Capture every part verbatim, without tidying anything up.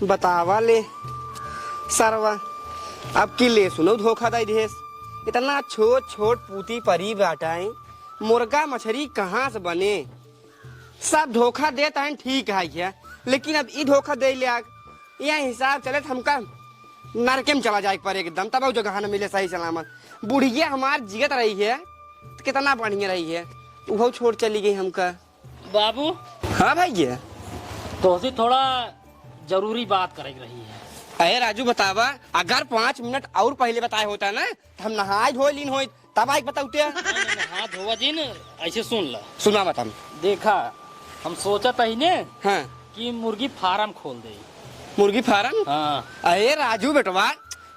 बतावा ले सरवा, अब की ले सुनो धोखा दई दिहेस। इतना छोट छोट पूती परी बाटाई, मुर्गा मछरी कहाँ से बने? सब धोखा देत हैं, ठीक है क्या, लेकिन अब ई धोखा दे ले आग, यह हिसाब चले त हमका नरके में चला जाए के पड़े एकदम, तब जगह न मिले सही सलामत। बुढ़िया हमार जियत रही है तो कितना बढ़िया रही है, उहो छोड़ चली गई हमका। बाबू। हाँ भैया। तोहसे थोड़ा जरूरी बात करे के रही है। अरे राजू बतावा, अगर पाँच मिनट और पहले बताए होता ना तो हम नहाए धोए लीन होइत, तब आइक बताउते। नहीं, नहीं, नहीं, हाथ धोवा जिन, ऐसे सुन ला। सुना मत हम। देखा, हम सोचत ही ने हाँ। कि मुर्गी फार्म खोल दे। मुर्गी फार्म? हाँ। अरे राजू बेटवा,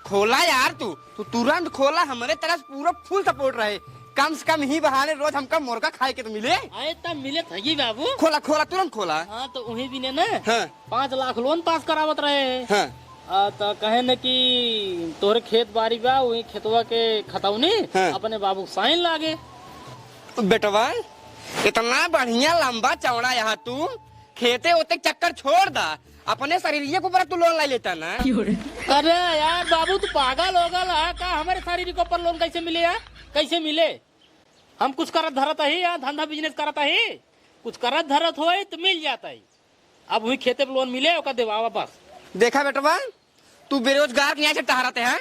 खोला यार तू, तू तुरंत खोला, हमरे तरफ से पूरा फुल सपोर्ट रहे। कम से कम ही बहाने रोज हमका मुर्गा खाए के तो मिले। अरे तब मिले थगी बाबू। खोला, खोला, तुरंत खोला। हाँ, तो वही भी ने ना हाँ। पाँच लाख लोन पास करावत रहे। हाँ। आ, त कहे न कि तोहरे खेत बारी बा, वही खेतवा के खतौनी हाँ। अपने बाबू के साइन लागे। बेटवा, इतना बढ़िया लंबा चौड़ा यहाँ तू, खेते ओते के चक्कर छोड़ दा, अपने शरीरिये के ऊपर तू लोन ले लेता ना। अरे यार बाबू, तू पागल हो गल है का? हमारे शरीर के ऊपर लोन कैसे मिले यार? कैसे मिले? हम कुछ करत धरत ही, यहाँ धंधा बिजनेस करत ही, कुछ करत धरत होई तो मिल जाता ही। अब वही खेते पे लोन मिले, ओका देवावा बस। देखा बेटवा, तू बेरोजगार के यहाँ से टहरत है,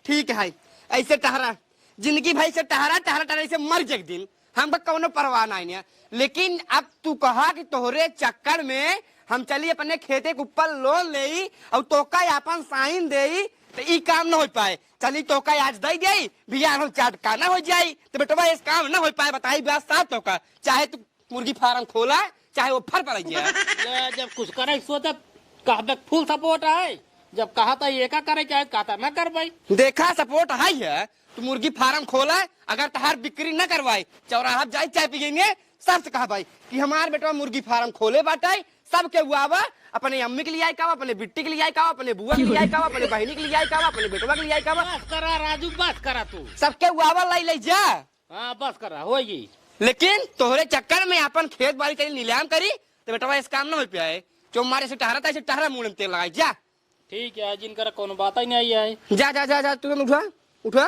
ठीक है, ऐसे टहरा, जिंदगी भर से टहरा, टहरा, टहरा, ऐसे मर जा एक दिन, हमका कौनो परवाह नहीं है। लेकिन अब तू कहा कि तोहरे चक्कर में हम चली अपने खेते के ऊपर लोन लेई और तोका आपन साइन देई, तो ई काम न हो पाए। चली तोका आज दई देई, बियाह हम चाट का ना हो जाई, तो बेटवा इस काम न हो पाए। बताई बात साफ तोका, चाहे तू मुर्गी फार्म खोला, चाहे वो फर पर जाए। ले, जब कुछ करे सोचत, कहबे फुल सपोर्ट है, जब कहा था ये का करे, चाहे कहता ना कर भाई। देखा सपोर्ट है, है, तू मुर्गी फार्म खोला, अगर तहार बिक्री न करवाई, चौराहा पे जाई चाय पियेंगे, सबसे कहा भाई कि हमार बेटवा मुर्गी फार्म खोले बाटे, सबके उआवा, अपने अम्मी के लिए आई कावा, अपने बिट्टी के लिए आई कावा, अपने बुआ के लिए आई कावा, अपने बहिनी के लिए आई कावा, अपने बेटवा के लिए आई कावा। बस करा राजू, बस करा तू। सबके उआवा लाई लाई जा। हाँ, बस करा, होई। लेकिन तोहरे चक्कर में अपन खेत बाड़ी करी नीलाम करी, तो बेटवा इस काम न हो पाए। जो मारे से टहरा था, इसे टहरा मुड़ में तेल लगाई जा। ठीक है, जिनकर कौनो बात ही नहीं आई है। जा, जा, जा, जा, तुरंत उठा, उठा।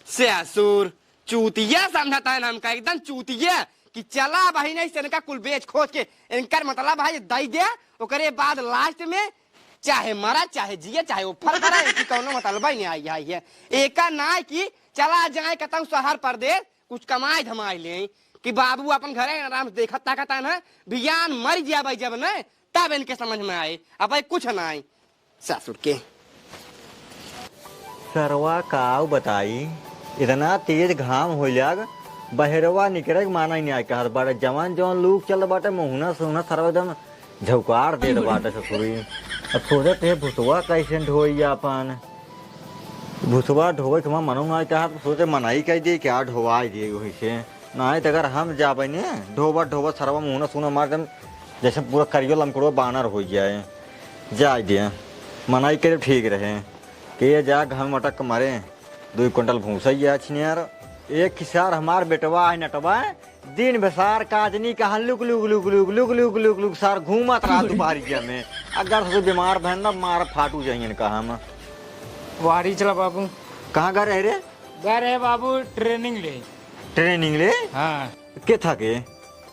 ससुर, चूतिया समझता है ना हमका, एकदम चूतिया, कि चला बहिन, इनका कुल बेच खोज के, इनकर मतलब है दई दे, ओकरे बाद लास्ट में चाहे मरा, चाहे जिए, चाहे वो फर पड़ा, इनकी कौनो मतलब ही नहीं आई, आई है। एका ना कि चला जाए कतौ शहर परदेस, कुछ कमाई धमाई ले, कि बाबू अपन घरे आराम से देखत ताकत है ना, बियान मर जाए भाई जब न, तब इनके समझ में आए, अब भाई कुछ ना आए। ससुर के। सरवा काऊ बताई, इतना तेज घाम हो लाग, बहरवा निकरे के माना ही नहीं आए कहत बाटे। जवान जवान लूक चल बाटे, मुहना सुहना सरवा एकदम झौकार देत बाटे ससुरी। अब सोचत है भुसवा कैसे ढोई आपन। भुसवा ढोवे के हमार मनो ना आए कहत, सोचे मनाई कह दे, क्या ढोवाई दे वही से। नाहीं त अगर हम जाबे ने, ढोबत ढोबत सरवा मुहना सुहना मार देम, जैसे पूरा करियो लमकड़ो बानर होइ जाए। जाए दे, मनाई करे ठीक रहे। के जा घाम मटक के मरे, दुइ कुंटल भूसा ही है छिनियर। एक सार हमार बेटवा है नटवा, दिन भर सार काजनी कहाँ लुक लुक लुक लुक सार घूमत रहा दुपहरिया में। अगर से बीमार भैन ना मार फाटू जाइए का हम। वारी चला बाबू। कहाँ गए रहे रे? गए रहे बाबू ट्रेनिंग ले। ट्रेनिंग ले? हाँ। के था के?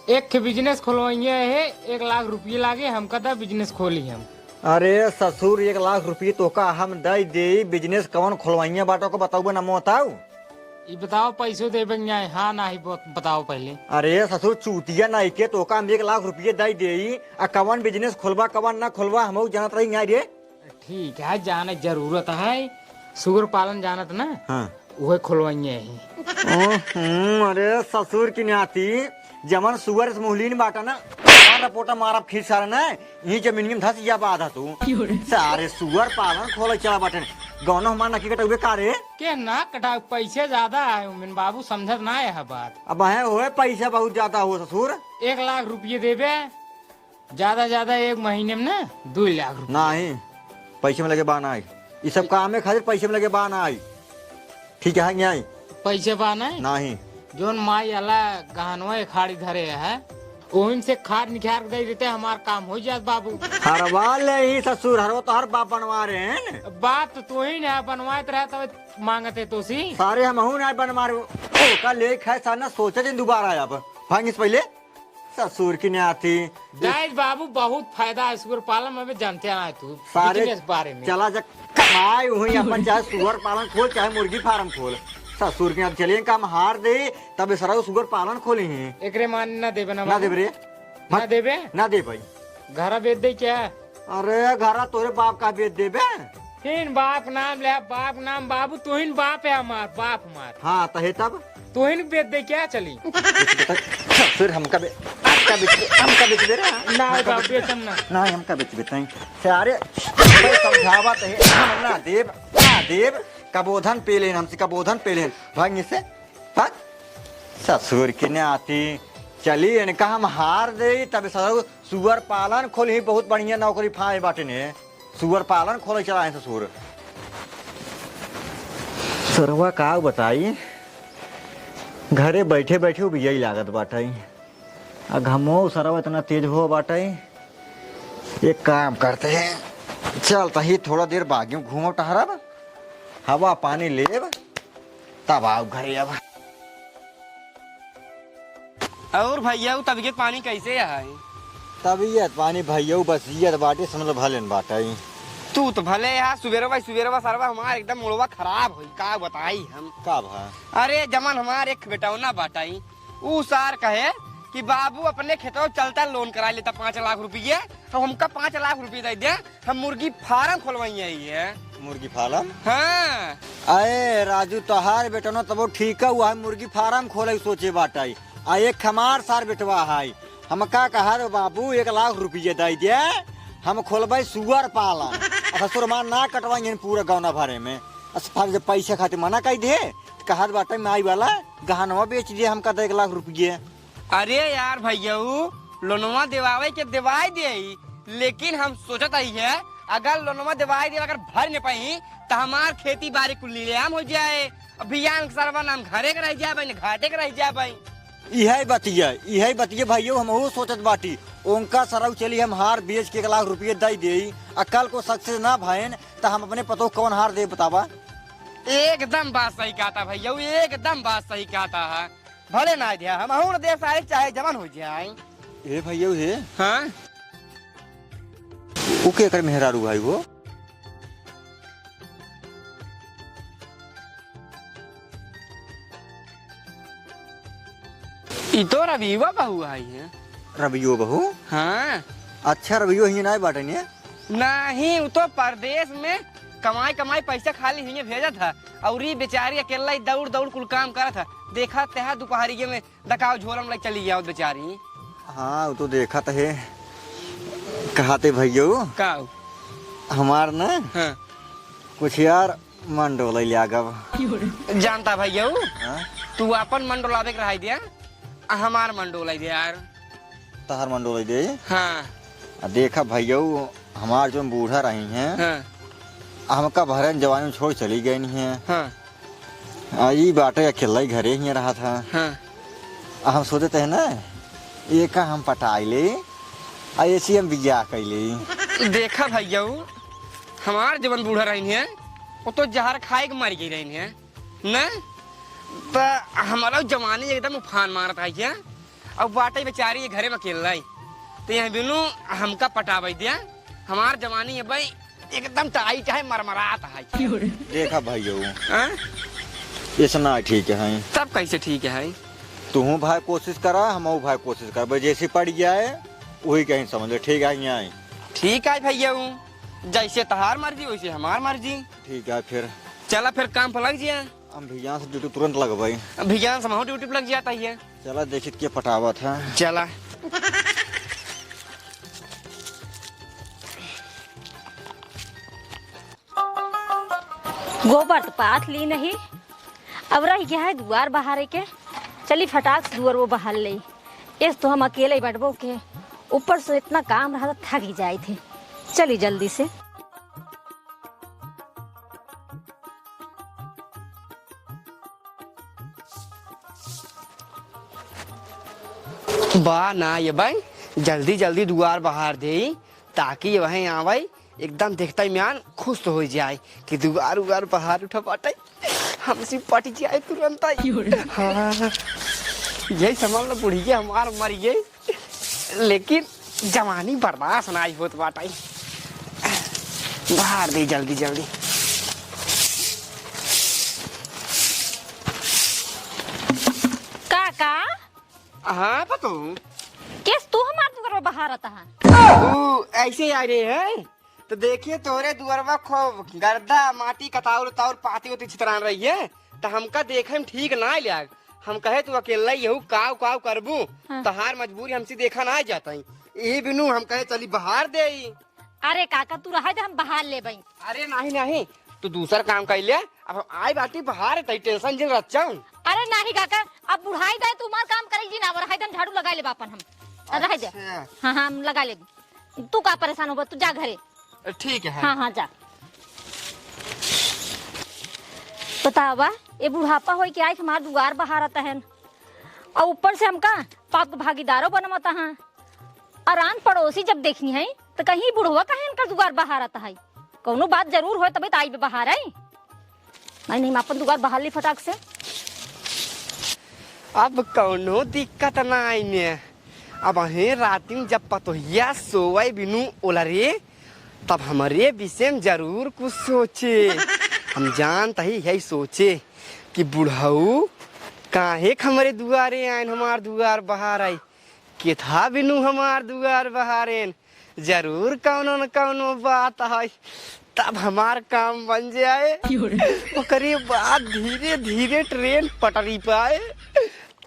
एक ठे बिजनेस खोलवाइए है, एक लाख रुपये लागे, हमका दा बिजनेस खोली हम। अरे ससुर, एक लाख रुपये तोका हम दई देई, बिजनेस कवन खोलवाइए बाटो को बताऊ ना मोताऊ। ई बताओ पैसो देबे के नाय, हाँ ना ही बत-, बताओ पहले। अरे ससुर, चूतिया नाई के तोका हम एक लाख रुपये दई देई, आ कवन बिजनेस खोलबा कवन ना खोलबा हमहू जानत रही नाई रे। ठीक है, जाने जरूरत है, सुगर पालन जानत ना? हाँ। उहे खोलवाइए ही। ओहम, अरे ससुर की नाती, जमन सुअर से मुहलीन बाटा ना, मार रपोटा मारब खीर सारा ना, यही जमीन में धस जा बाधा तू। सारे सुअर पालन खोले चला बाटे। गौनो हमार नकी कटउबे का रे? के ना कटा, पैसे ज्यादा आए उमिन बाबू, समझत ना है बात। अब है होए पैसा बहुत ज्यादा हो ससुर। एक लाख रुपये देबे, ज्यादा ज्यादा एक महीने में ना दो लाख रुपये। नाही, पैसे में लगे बा नाही। ई सब काम में खातिर पैसे में लगे बा नाही। ठीक है, नहीं आई। पैसे बा नाही? नाही। जोन माई अला गहनवा खाड़ी धरे है, ओहिन से खाद निकाल के दे देते, हमार काम हो जात बाबू। हरवा ले ही ससुर, हरवा तो हर बाप बनवा रहे हैं। बाप तो तू ही ना बनवाए रहा, तब मांगते तो सी। सारे हमहू ना बनवा रहे। ओका ले खाए सार ना सोचे दिन दोबारा आया अब। भांगिस पहले। ससुर की नाती। जायज बाबू, बहुत फायदा है सुअर पालन में, जानते ना है तू सारे business बारे में। चला जा कमाए वहीं अपन, चाहे सुअर पालन खोल, चाहे मुर्गी फार्म खोल। ससुर के नाती चलिए, काम हार दे, तब सारा सुअर पालन खोली हैं। एकरे मान ना देबे ना ना बाबू। देबे रे। ना मत देबे? ना दे भाई। घरा बेच दे क्या? अरे घरा तोरे बाप का बेच देबे? फिर बाप नाम ले, बाप नाम, बाबू तू ही बाप है हमार, बाप हमार। हाँ, तो है तब? तू ही बेच दे क्या चली? बेच दे तब। फिर हमका बे-, हमका बेच दे, हमका बेच दे रे। ना हमका बाबू, बेच दे। बेचम ना। ना, हमका बेच देते हैं। सारे समझावत है, हम ना देब, ना देब। कबोधन पे लेन, हमसे कबोधन पे लेन। भाग इसे। हाँ? ससुर के नाती, चली इनका हम हार दे, तब ससुर सुअर पालन खोली, बहुत बढ़िया नौकरी फाए बाटे ने। सुअर पालन खोले चला है ससुर। सरवा का बताई, घरे बैठे बैठे उबियाई लागत बाटे। आ घमो सरवा इतना तेज हो बाटे। एक काम करते हैं, चलता ही थोड़ा देर बागी में घूमब टहरब, हवा पानी लेब, तब आउब घरे अब। और भैया, उ तबीयत पानी कैसे है? तबीयत पानी भैया, बस जियत बाटे, समझ लो भले न बाटे। तू तो भले यार, सुबेरवा, सुबेरवा सरवा हमार एकदम मुड़वा खराब होई, का बताई हम। का भा? अरे जमन हमार एक बेटौना बाटे, उ सार कहे कि बाबू अपने खेतवा चलता लोन करा लेता पाँच लाख रुपये, तो हमका पाँच लाख रुपये दे दे, हम मुर्गी फार्म खोलवाई है। मुर्गी फार्म? हाँ। अरे राजू, तोहार बेटनो तबो ठीक है, वह मुर्गी फार्म खोले सोचे बाटे। आ एक हमार सार बेटवा है, हमका कहा रे बाबू, एक लाख रुपये दे दे, हम खोलबे सुअर पालन। आ ससुर मार ना कटवाई पूरा गौना भरे में। अस फार जब पैसा खातिर मना कर दे, तो कहत बाटे माई वाला गहनवा बेच दिए हमका दे एक लाख रुपये। अरे यार भैया, लोनवा देवावे के देवाई दे, लेकिन हम सोचत हई है, अगर लोनवा देवाई दे, अगर भर न पाई, तो हमार खेती बाड़ी कुल नीलाम हो जाए। अब बियान के सरवा नाम घरे के रह जाए, न घाटे के रह जाए। इहे बतिया, इहे बतिया भैया, हमहू सोचत बाटी। उनका सरऊ चली हम हार बेच के एक लाख रुपये दे दे, आ कल को सक्सेस ना भयन, तो हम अपने पतोह कौन हार दे बतावा? एकदम बात सही कहता भैया, एकदम बात सही कहता है। भले ना द्या, हमहू न दे सारे, चाहे जवन हो जाए। ए भैया, हे। हाँ? उ के एकर मेहरारू भाई हो? ई तो रवियुआ बहू आई है। रवियो बहू? हाँ। अच्छा, रवियो हियाँ नाय बाटे ने? नहीं, उ तो परदेस में कमाई कमाई पैसा खाली हियाँ भेजत है, और ई बेचारी अकेला ही दौड़ दौड़ कुल काम करत है। देखत है दुपहरिये में दकाव झोला में लइ चली आवत बेचारी। हाँ, उ तो देखत है। कहते भैयो। का? हमार ना हाँ। कुछ यार मन डोलइ लागब। जानता भैया, हाँ? तू आपन मन डोलावे के रहाई दे, आ हमार मन डोलाई दे यार। तहार मन डोलाई दे? हाँ। आ देखा भैया, हमार जौन बूढ़ा रही हैं, हाँ। आ हमका भरन जवानी में छोड़ चली गई हैं। हाँ। आ ई बाटे अकेला ही घरे ही रहा था। हाँ। आ हम सोचत है ना, एका हम पटाई ले, आ ऐसी हम बियाह कइ ले। देखा भैया, हमार जवन बूढ़ा रही हैं, वो तो जहर खाए के मर गई रही हैं, न? त हमारा जवानी एकदम उफान मारत है क्या? अब बाटे बेचारी ये घरे में अकेला ही, तो यहाँ बिनु हमका पटावे दिया। हमार जवानी है भाई, एकदम टाइट है, मरमरात है। देखा भाइयों, हाँ? ऐसा ना ठीक है। तब कैसे ठीक है? तुहूँ भाई कोशिश करा, हमहू भाई कोशिश करबे, जैसे पड़ जाए वही कहीं समझ ले, ठीक है? यहाँ ठीक है भैया, जैसे तहार मर्जी वैसे हमार मर्जी। ठीक है फिर। चला फिर काम पर लग जिया। हम भियान से ड्यूटी तुरंत लगबे। भियान से हमहू ड्यूटी पर लग जाता ही है। चला देखित के पटावत है। चला। गोबर तो पाथ ली नहीं, अब रह गया है दुआर बहारे के। चली फटाक से दुआर वो बहार ले। एस तो हम अकेले ही बटबो के, ऊपर से इतना काम रहा था, थक ही जाए थे। चली जल्दी से। बा ना ये भाई, जल्दी जल्दी दुआर बहार देई, ताकि ये वहीं आवै, एकदम देखतै म्यान खुश होइ जाए कि दुआर उआर बहार उठा बाटै, हमसे पटि जाए तुरंतै। हाँ, यही समझ लो बुढ़िया हमार मरि गै, लेकिन जवानी बर्दाश्त नाहीं होत बाटै। बहार देई जल्दी जल्दी। काका? हाँ पतोहू। केस तू हमार दुआर बहारत है? ऊ ऐसे आए रहे हैं, तो देखिए तोरे दुआरवा खूब गर्दा, माटी, कताउर उताउर, पाती उती छितरान रही है, तो हमका देखे में ठीक नाहीं लाग। हम कहे तू अकेला ही हऊ, काव काव करबू, हाँ। तोहार मजबूरी हमसे देखा नाहीं जात है। यही बिनु हम कहे चली बहार देई। अरे काका, तू रहै दे, हम बहार लेबै। अरे नाहीं, नाहीं, तू दूसर काम कइ ले, अब हम आए बाटी बहार, तई tension जिन रचाऊ। अरे नाहीं काका, अब बुढ़ाई दे, तू हमार काम करै जी ना, अब रहै दे, हम झाड़ू लगाइ लेब आपन हम। अब रहै दे। अच्छा। हाँ, हाँ, हम लगाइ लेब। तू का परेशान होबा, तू जा घरे। ठीक है। हाँ, हाँ, जा। बतावा, ये बुढ़ापा होइ के आइके हमार दुआर बहारत हैं, अउर ऊपर से हमका पाप के भागीदारो बनवत हैं। अउर आन पड़ोसी जब देखिहैं, त कहीं बुढ़वा काहे इनकर दुआर बहारत है? कउनो बात जरूर होइ, तबे त आइबे बहारै। नाहीं, नाहीं, हम आपन दुआर बहार ली फटाक से। अब कउनो दिक्कत नाहीं ने। अबहीं रातिन जब पतोहिया सोवै बिनु ओलरे, तब हमरे विषय में जरूर कुछ सोचे। हम जानत ही यही सोचे कि बुढ़ऊ काहे क हमरे दुआरे आएन, हमार दुआर बहारै। केथा बिनु हमार दुआर बहारेन, जरूर कउनो न कउनो बात है, तब हमार काम बन जाए। क्यों रे? ओकरे बाद धीरे धीरे train पटरी पाए,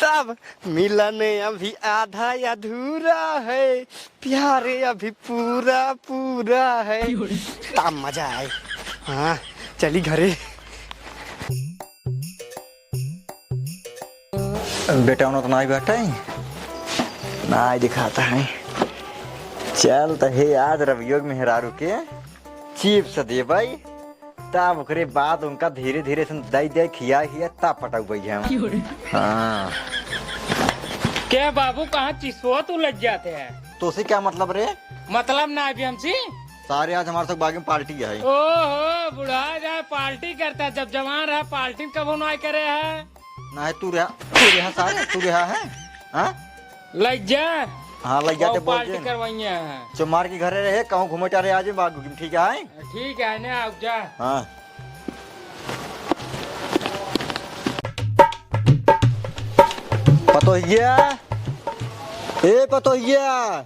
तब मिलन अभी आधा अधूरा है, प्यार अभी पूरा पूरा है। क्यों रे? तब मजा आए। हाँ, चली घरे। बेटा, उन्हों तो नाहीं बैठा है, नाहीं दिखाता है। चल त हे, आज रवियोग मेहरारू के chips देबै, तब ओकरे बाद उनका धीरे धीरे से दई दे, खिया खिया, तब पटौबै हम। हाँ। के बाबू, कहाँ चिसवा तू लग जाते हैं? तो से क्या मतलब रे? मतलब ना अभी हमसे। सारे आज हमारे सब बागी में party है। ओहो, बुढ़ा जाए party करता है, जब जवान रहा party कबो ना करे है। ना है, तू रहा, तू रहा सारे, तू रहा है, हाँ? लग जा। हाँ, लग जाते, और बोल party दे। करवाइए हैं। चुमार के घरे रहे, कहूँ घूमे टारे आज बागू की, ठीक है? ठीक है, ने आओ जा। हाँ। पतोहिया, ए पतोहिया,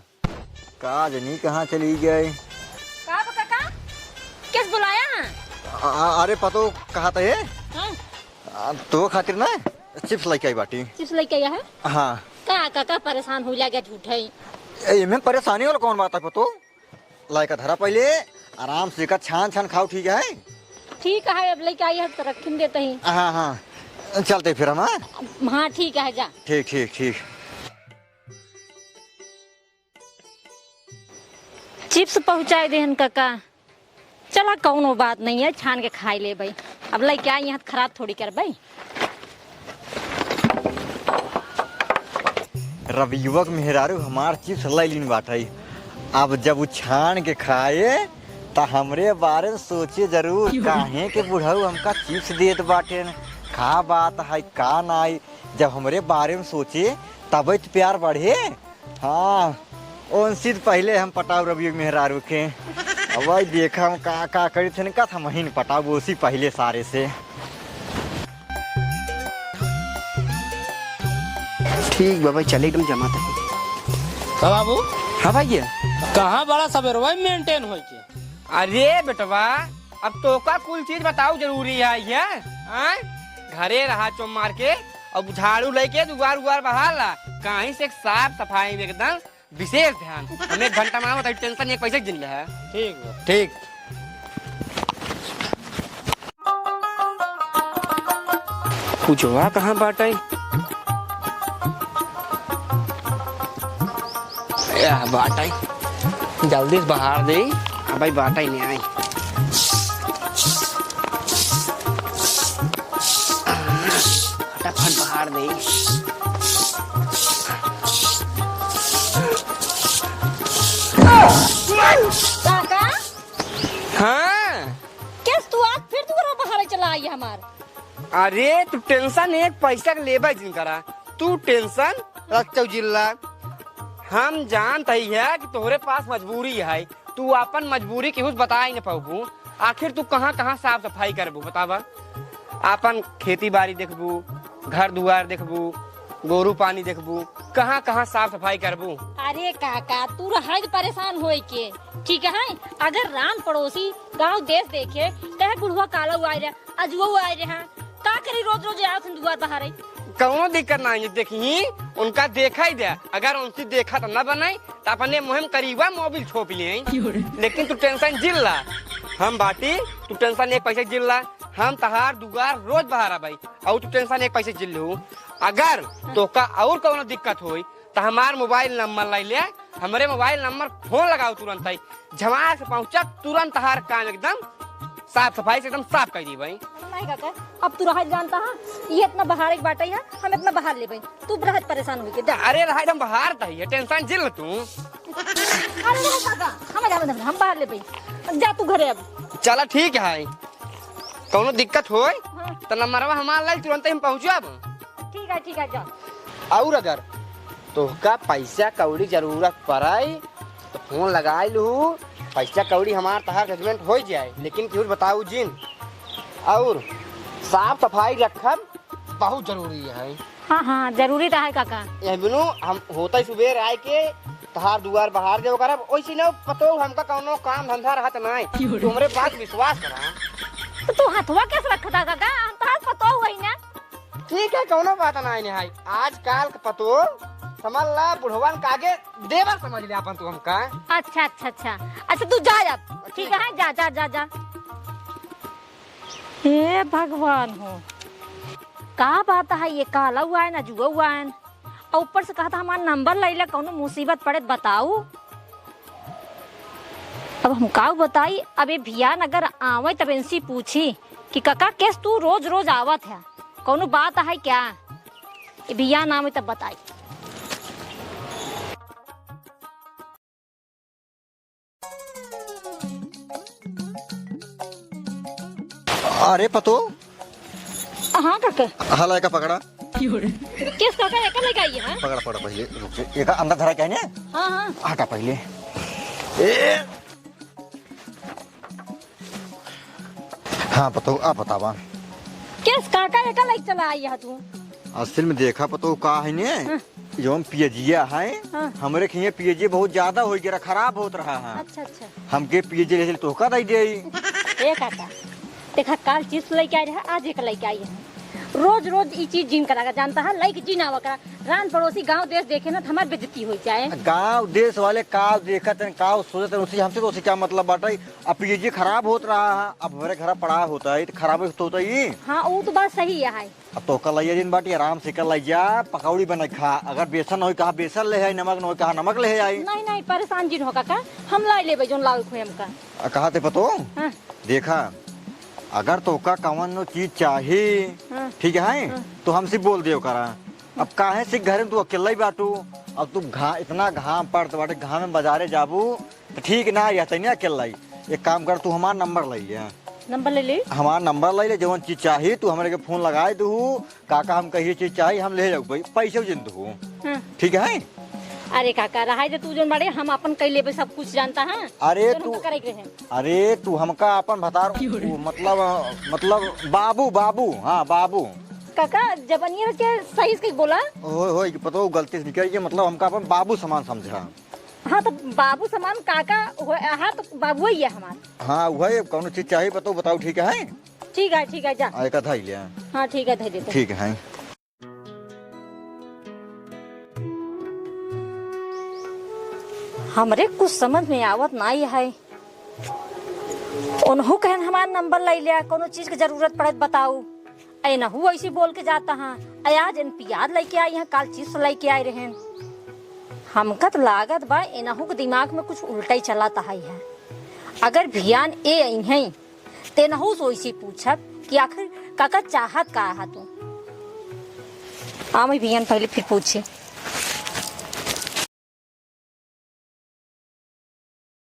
का जनी कहाँ चली गई? का बा काका? किस बुलाया है? आ, आ, अरे पतो कहा था ये? हाँ। आ, तो खातिर ना chips लेके आई बाटी। Chips लेके आया है? हाँ। का काका परेशान हो लगे झूठे? ए, इमें परेशानी वाला कौन बात है पतो? लायका धरा पहले, आराम से एका छान छान खाओ, ठीक है? ठीक है, अब लेके आई है तो रखिन देते ही। हाँ, हाँ, चलते फिर हम, हाँ? हाँ, ठीक है, जा। ठीक, ठीक, ठीक। Chips पहुँचाए देहन काका। चला, कौनो बात नहीं है, छान के खाई लेबै। अब लेके आई यहाँ, खराब थोड़ी करबै। रवियुवक मेहरारू हमार chips लै लीन बाटै। अब जब उ छान के खाए, त हमरे बारे में सोचे जरूर, काहे के बुढ़ऊ हमका chips देत बाटेन, का बात है, का नाई। जब हमरे बारे में सोचे, तबै त प्यार बढ़े। हाँ, उनसे त पहिले हम पटाउब रवियुवक मेहरारू के। अब भाई देखा हम का, का करी थे, का हम ही न पटाउब उसी पहिले सारे से। ठीक बा भाई, चले एकदम जमा तक। का बाबू? हाँ भैया। कहाँ बड़ा सबेरवा maintain होई के? अरे बेटवा, अब तोका कुल चीज बताऊ जरूरी है, ये? हाँ? घरे रहा चोमार के, अब झाड़ू लेके दुआर उआर बहार ला, कहीं से साफ सफाई में एकदम विशेष ध्यान। हम एक घंटा में आवत है, tension एक पैसे जिन ले है। ठीक बा। ठीक। पूजवा कहाँ बाटै? या बाटै, जल्दी से बहार दे। अब भाई बाटै नहीं आई, फटाफट बहार दे। काका? हाँ। केस तू आज फिर दुआरा बहारे चला आई हमार? अरे, तू tension एक पैसा के लेबे जिन करा, तू tension रख चौ जिल्ला। हम जानत ही है कि तोहरे पास मजबूरी है, तू आपन मजबूरी केहू से बताई न पाउबू। आखिर तू कहाँ कहाँ साफ सफाई करबू बतावा? आपन खेती बाड़ी देखबू, घर दुआर देखबू, गोरू पानी देखबू, कहाँ कहाँ साफ सफाई करबू? अरे काका, तू रहा परेशान होए के, ठीक है? अगर रान पड़ोसी गाँव देश देखे, कहे बुढ़वा काला हुआ रहा, अजुआ आए रहे हैं, का करी, रोज रोज आवत हन दुआर बहारे। कौनो दिक्कत ना है, देखी उनका देखा ही दे, अगर उनसे देखा तो ना बनाई तो अपने मुँह में करीबा मोबिल छोप लिए। लेकिन तू tension जिल्ला, हम बाटी, तू tension एक पैसे जिल्ला, हम तहार दुआर रोज बहार आबाई, और तू tension एक पैसे जिल्लू। अगर तोका और कौनो दिक्कत होई तो हमार मोबाइल नंबर लाई ले, हमरे मोबाइल नंबर फोन लगाओ तुरंत ही, झमाक से पहुँचा, तुरंत तहार काम एकदम साफ सफाई से एकदम साफ कर दी भाई। नहीं काका, अब तू रहत जानता है, ये इतना बहार एक बाटे है, हम इतना बहार ले भाई, तू रहत परेशान होके जा। अरे रहत हम बहार तही है, tension जिल तू। अरे नहीं काका, हम जा, हम बहार ले भाई, जा तू घरे अब। चला ठीक है, कौनो दिक्कत होए हाँ। तो नंबरवा हमार लाई, तुरंत ही हम पहुँचब। ठीक है, ठीक है, जा। और अगर तोहका पैसा कौड़ी जरूरत पड़े तो फोन लगाई लू, पैसा कौड़ी हमार तहार arrangement हो जाए, लेकिन केहू बताऊ जिन। और साफ सफाई रखब बहुत जरूरी है। हाँ, हाँ, जरूरी तो है काका। यह बिनु हम होता ही सुबेर आए के तहार दुआर बहार देव करब, ओइसे न पतो हमका कौनो काम धंधा रहत नाई। तू हमरे बात विश्वास करा। तो तू हथवा कैसे रखता काका? हम तहार पतो हुई ना। ठीक है, कौनो बात ना है निहाई। आजकल के पतो समझ ला, बुढ़वन का आगे देवर समझ ले अपन तू हमका। अच्छा, अच्छा, अच्छा। अच्छा, तू जा, जा। ठीक है, जा, जा, जा, जा। हे भगवान हो, का बात है, ये काला हुआ है ना, जुआ हुआ है, और ऊपर से कहता हमार नंबर ले ले, कौनो मुसीबत पड़े त बताऊ। अब हम का बताई, अब ये भियान अगर आवे तब इनसे पूछी कि काका केस तू रोज रोज आवत है, कौनो बात है क्या? ये भियान आवे तब बताई। अरे पतो। हाँ काका। हला एका पकड़ा। केस काका एका लेके आई है? पकड़ा, पकड़ा पहिले, रुक से। एका अंदर धरा क्या है ने? हाँ, हाँ। हटा पहिले। ए। हाँ पतो, आप बतावा। केस काका एका लेके चला आई है तू? असल में देखा पतो का है ने? हाँ। जौन पियजिया है, हाँ। हमरे खिया पियजिया बहुत ज्यादा हो गया, खराब होत रहा है। अच्छा, अच्छा। हमके पियजिया ले चल तोहका दे दे। ए काका, देखा काल चिप्स लेके आई रहा, आज एक लेके आई है। रोज रोज ई चीज जिन करा, जानता है, लेके जिन आवा करा। रान पड़ोसी गांव देश देखे ना तो हमार बेइज्जती हो जाए। गांव देश वाले का देखत हैं, का सोचत हैं, उनसे हमसे तो उसे क्या मतलब बाटे? अब पियजिया खराब होत रहा है, अब हमरे घर पड़ा होता है तो खराब होता ही। हाँ, वो तो बात सही है। अब तोहका लइया जिन बाटी, आराम से कर लइया, पकौड़ी बनाई खा। अगर बेसन होई कहा बेसन ले आई, नमक न होई कहा नमक ले आई। नहीं, नहीं, परेशान जिन हो काका, हम लाई लेबे जौन लावे खोए हमका। आ, कहा ते पतो? हाँ। देखा, अगर तोहका कवनो चीज चाही, हाँ। ठीक है, हाँ। तो हमसे बोल दियो करा। अब काहे से घर में तू अकेला ही बाटू, अब तू घा-, इतना घाम पड़त बाटे, घाम में बाजारे जाबू, तो ठीक ना रहता ना अकेला ही। एक काम कर, तू हमार नंबर ले ले। नंबर ले ले? हमार नंबर ले ले, जवन चीज चाही तू हमरे के फोन लगाए दू, काका हम कहिए चीज चाही हम ले जाऊ भाई, पैसे जिन दू। हाँ। ठीक है? अरे काका, रहाई दे तू जौन बाड़े, हम अपन कई लेबे सब कुछ जानता है। अरे जौन तू, हमका करे के रहे। अरे तू हमका अपन भतार, वो मतलब, मतलब बाबू, बाबू, हाँ बाबू। काका, जबनिया के सही से बोला। होय, होय, पतो गलती से निकल गया, मतलब हमका अपन बाबू समान समझा। हाँ, तो बाबू समान काका हो, हाँ, तो बाबू ही है हमार। हाँ, वही, कौनो चीज चाही, बताओ, बताओ, ठीक है? ठीक है, ठीक है, जा। आ, एक आधा ही ले आ। हाँ, ठीक है, धर देते। ठीक है। हमरे कुछ समझ में आवत नाई है। उनहू कहन हमार नंबर ले लिया, कौनो चीज के जरूरत पड़े त बताऊ। एनहू ऐसी बोल के जाता हाँ। अ आज इन पियाज लेके आई हैं, काल चिप्स लेके आए रहेन। हमका त लागत बा एनहू के दिमाग में कुछ उल्टा ही चलत है। अगर भियान ए आई हैं, तेनहू से वैसे पूछब कि आखिर काका चाहत का हा तू? आ मैं भियान पहले फिर पूछे।